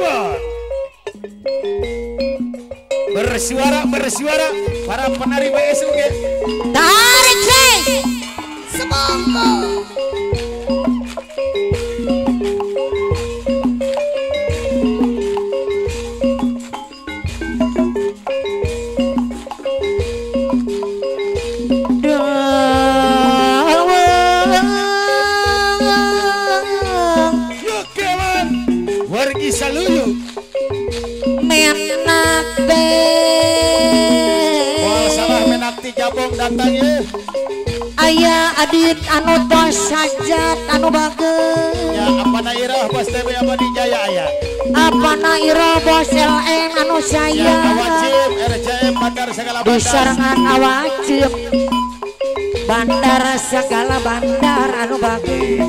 Come on. Bersuara, bersuara para penari WSUG. Tarik sih. Semongko. Datang ya. Ayah adit anu tos sajat anu bager. Ya apa nairah bos TB Abadi Jaya ayah. Apa nairah bos LN anu saya. Ya awajib RCM bandar segala bandar. Disarangan awajib bandar segala bandar anu bager.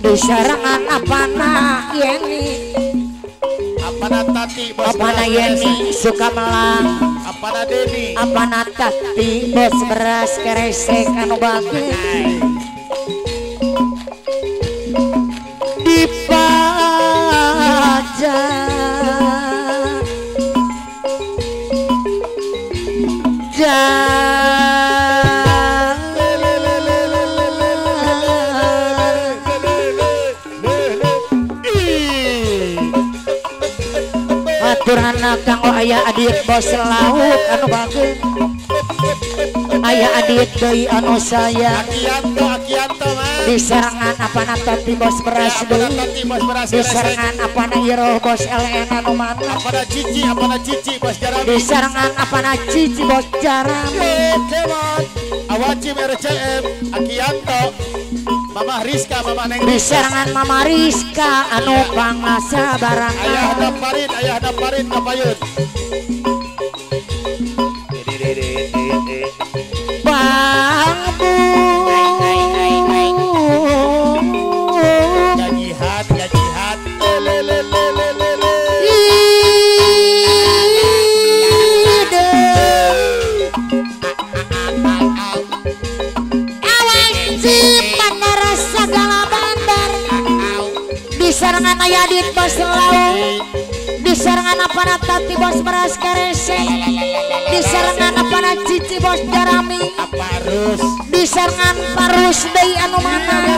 Disarangan apa na yeni. Apana Tati bos apana Yeni suka melang apana Deni apana Tati bos beras keresek anu bagus dipajak aturana kanggo aya adit bos lauk anu bagus aya adit deui anu saya Akianto Akianto mah disarangan apana Tati bos beras deui disarangan apana Iroh bos LN anu mana apana Cici bos Jarami disarangan apana Cici bos Jarami awajib RCM Akianto Mama Rizka, Mama Neng Rizka. Disarangan Mama Rizka anu pangasa barang. Ayah daparin kapayun. Bang Bu. Gajihan, gajihan. Disarangan aya adit bos lauk disarangan apana Tati bos beras keresek disarangan apana Cici bos Jarami disarangan Parus deui anu mana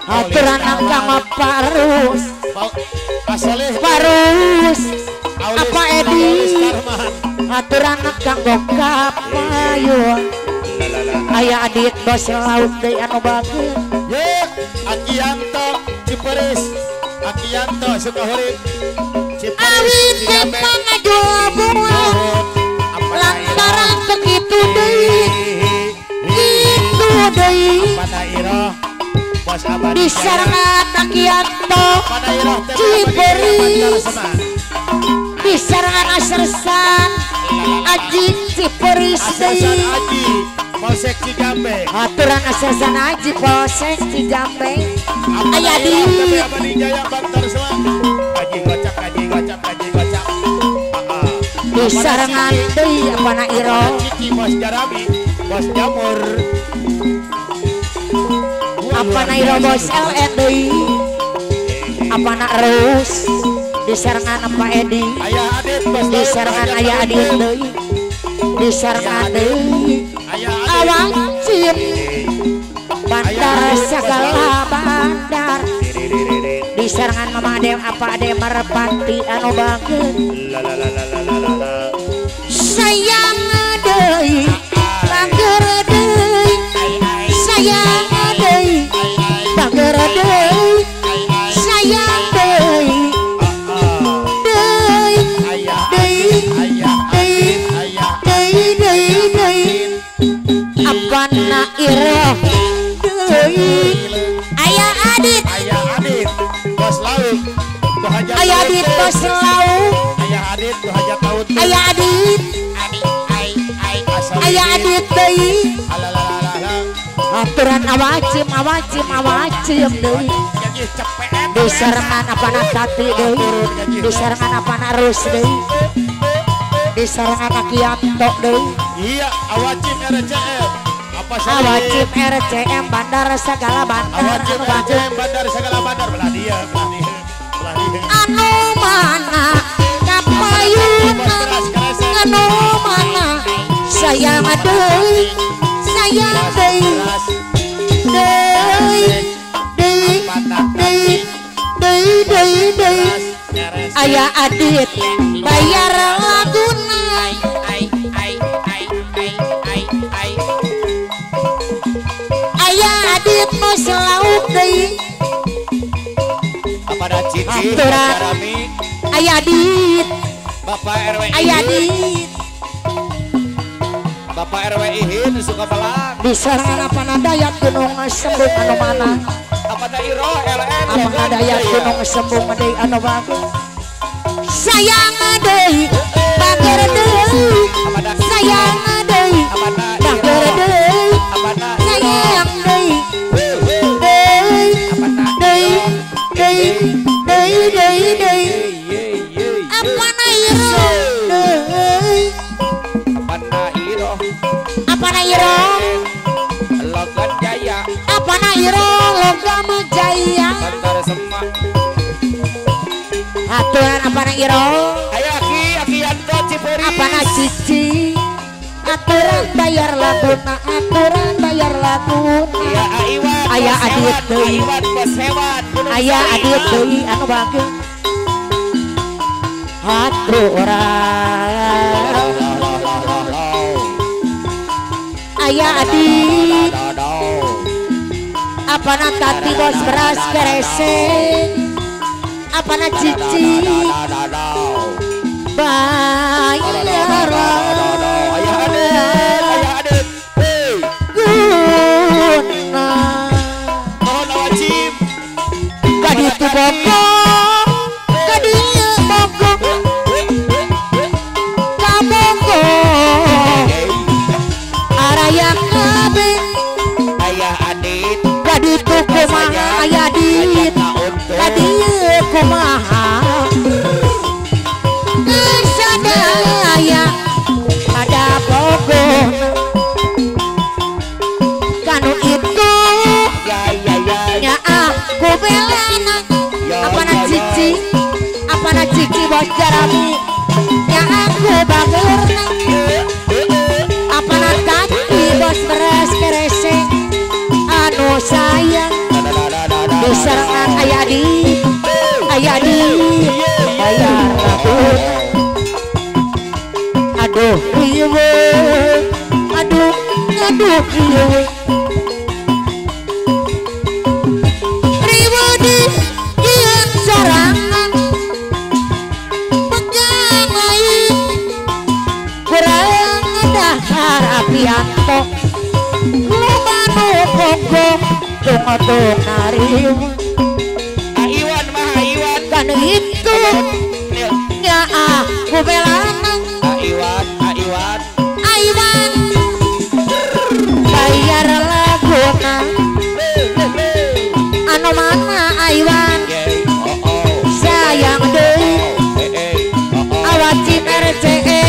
aturan kang Parus Parus apa Edi aturan kanggo kapayun aya adit bos lauk deui anu bagus. Akianto Ciperis Akianto Sukahurip Ciperis awit pangajul buah lantaran begitu deui kitu deui disarangan Akianto Ciperis disarangan Asersan Aji Ciperis deui Polsek Cijambe aturan Asersan Aji Polsek Cijambe aya di Aji gocap aji gocap aji gocap disarangan deui apana Iro Cici bos Jarami bos Jamur apana Iro bos LN deui apana Rus disarangan apa Edi disarangan aya Adit deui disarangan deui awang cip bandar segala bandar disarangan Mama Adem apa Adem merpati anu bagus sayang deui bager deui sayang deui bager deui sayang deui deui deui deui deui deui apana Iroh deui aya Adit bos lauk aya Adit bos lauk aya Adit hajat laut aya Adit aya Adit deui aturan awajib awajib awajib deui disarangan apana Tati deui disarangan apana Rus deui disarangan Akianto deui iya awajib RCM Awajib RCM Bandar segala bandar. Awajib RCM Bandar segala bandar. Belah dia, belah dia, belah dia. Anu mana kapayuna, anu mana sayang deui, sayang deui, deui, deui, deui, deui, deui, deui. Aya Adit bayar laguna. Aya Adit mos lauk deui. Kepada Cici Jarami. Aya Adit. Bapak RW. Aya Adit. Bapak RW Ihin Sukapelang. Di sarangan apa dayat gunung sembung anu mana? Apa Iro LN? Apa dayat gunung sembung deui anu bagus? Sayang deui, bager deui. Sayang deui, bager deui. Sayang deui, deui, deui, deui, deui, deui, deui. Apa na iro deui? Apa na iro? Apa na iro? Logam Jaya. Apa na iro logam jaya? Bandar Semak. Aturan apa na iro? Ayo aki, aki Yanto Cipuris. Apa na cici? Aturan bayar laguna, aturan bayar laguna. Ya Aiwan, aya Adit deui. Aiwan bos hewan. Aya Adit deui anu bageun. Aturan. Aya Adit. Apa na tati bos beras keresek? Apa na cici? Bayar guna. Kaditu bogo, kadieu bogo, kabogo. Araya kabeh. Aya Adit. Kaditu kumaha aya Adit. Kadieu kumaha. Sadaya pada bogo. Kanu itu nya aku belana. Apa na cici? Apa na cici bos jarami? Nya aku bageurna. Apa na tati bos beras keresek? Anu sayang di sarangan aya Adit, aya Adit bayar laguna. Aduh riweuh, aduh aduh riweuh. Riweuh di ieu sorangan pegang lain kurang dahar apianto loba nu bogo tunggu nariweuh. Aiwan mah Aiwan kan itu nya aku belana. Aiwan, Aiwan, Aiwan bayar laguna. Anu mana Aiwan? Sayang deui awajib RCE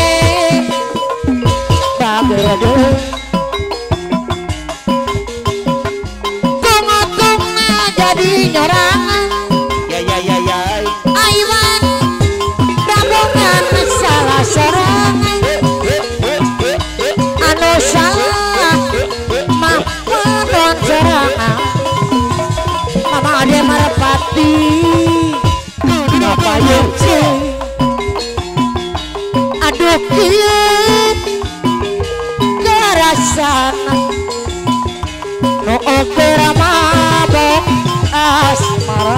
bager deui. Tunggu-tunggu jadi nyorangan. Ya ya ya ya. Aiwan rombongan salah sorangan. Anu salah mah waton sorangan. Mama ade marepati Bapak Yukse. Aduh kieu karasana nu oge mabok asmara.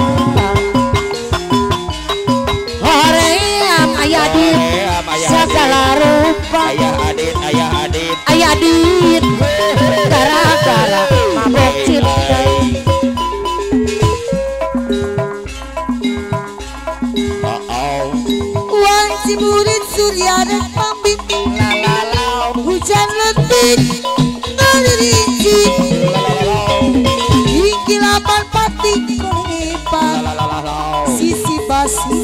Hoream aya Adit segala rupa. Ayah Adit, ayah Adit, ayah Adit gara-gara mabok cinta. Wanci murid surya dan pambing, hujan lentik ngerinci, hingga pati konipan sisi basi.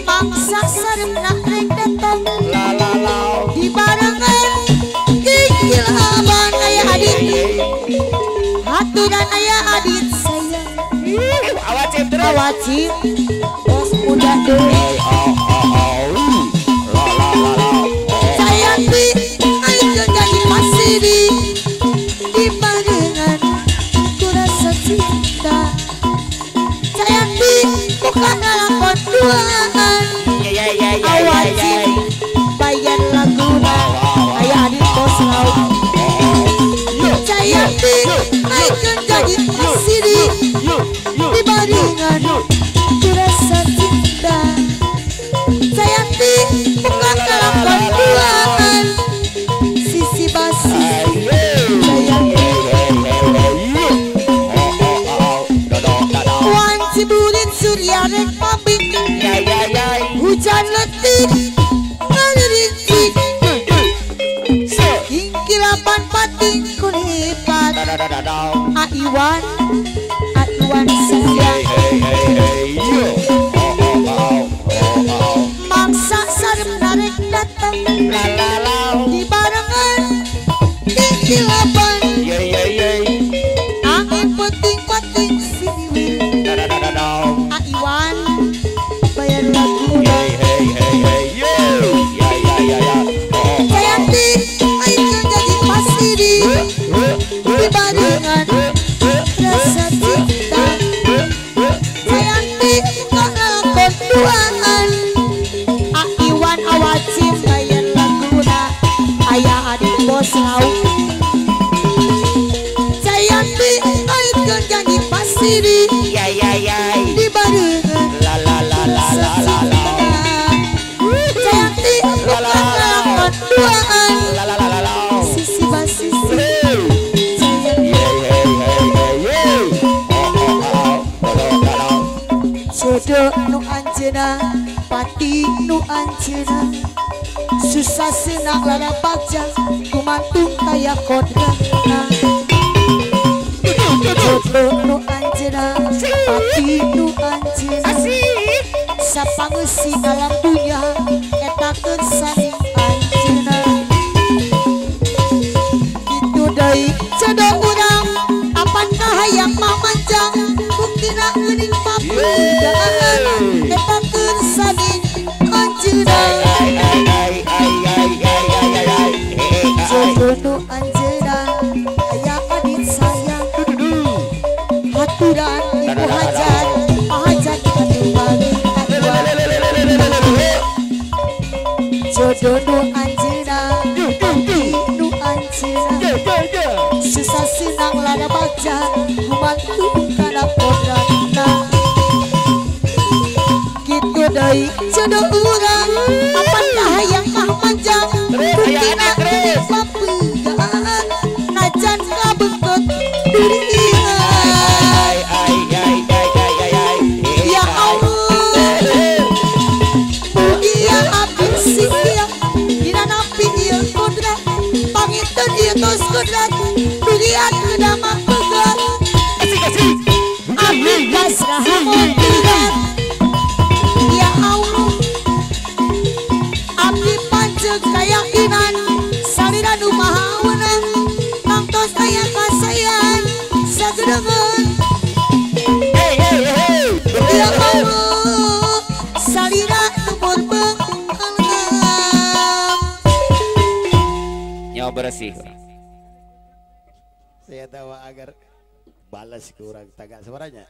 Mangsa sarep nak rek datang. Awacim bos muda deui Sayanti ayo jadi pasiri di barengan ku rasa cinta Sayanti bukan lakon duaan Awacim bayar laguna aya di bos laut Sayanti ayo jadi pasiri di barengan ku rasa cinta Sayanti bukan lakon duaan sisi basi Sayanti Wanci burit surya rek pabrik hujan letik ngalirintik Kingkilapan pating kulipat Aiwan Aiwan sayang Mangsa sarem narik datang di barengan kingkilapan Angin penting pating siniwir Aiwan bayar lagu Sayanti ayo jadi pasiri di barengan rasa cinta Sayanti bukan lakon duaan Aiwan awacim bayar laguna ayah adik bos laut Sayanti ayo jadi pasiri di barengan rasa cinta Sayanti bukan lakon duaan sisi basisi Jodoh nu anjeuna pati nu anjeuna susah senang lada bagja gumantung kaya kodratna Jodoh nu anjeuna pati nu anjeuna sapangeusi alam dunya eta kersane anjeuna kitu deui jodoh urang apan kahayang mamanjang buktina geuning papeudaan eta kersane anjeuna Jodoh nu anjeuna aya adit sayang haturan ibu hajat hajat atuh bagi Jodoh nu anjeuna nu anjeuna susah senang lada bagja gumantung kana kodratna kitu deui jodoh urang apan kahayang mah panjang buktina geuning papegaan najan kabeungkeut durian Ya Allah Mugia abdi siang dina napi ieu kodrat pangiteun ieu tos kodrat durian kedah mah pegat abdi pasrah kodrat Ya Allah abdi panceg kayakinan salira nu maha weunang tangtos aya kasayan sagedeungeun Ya Allah salira nu beungkelam Nyawa bersih. Saya tahu agar balas kurang tagak suaranya.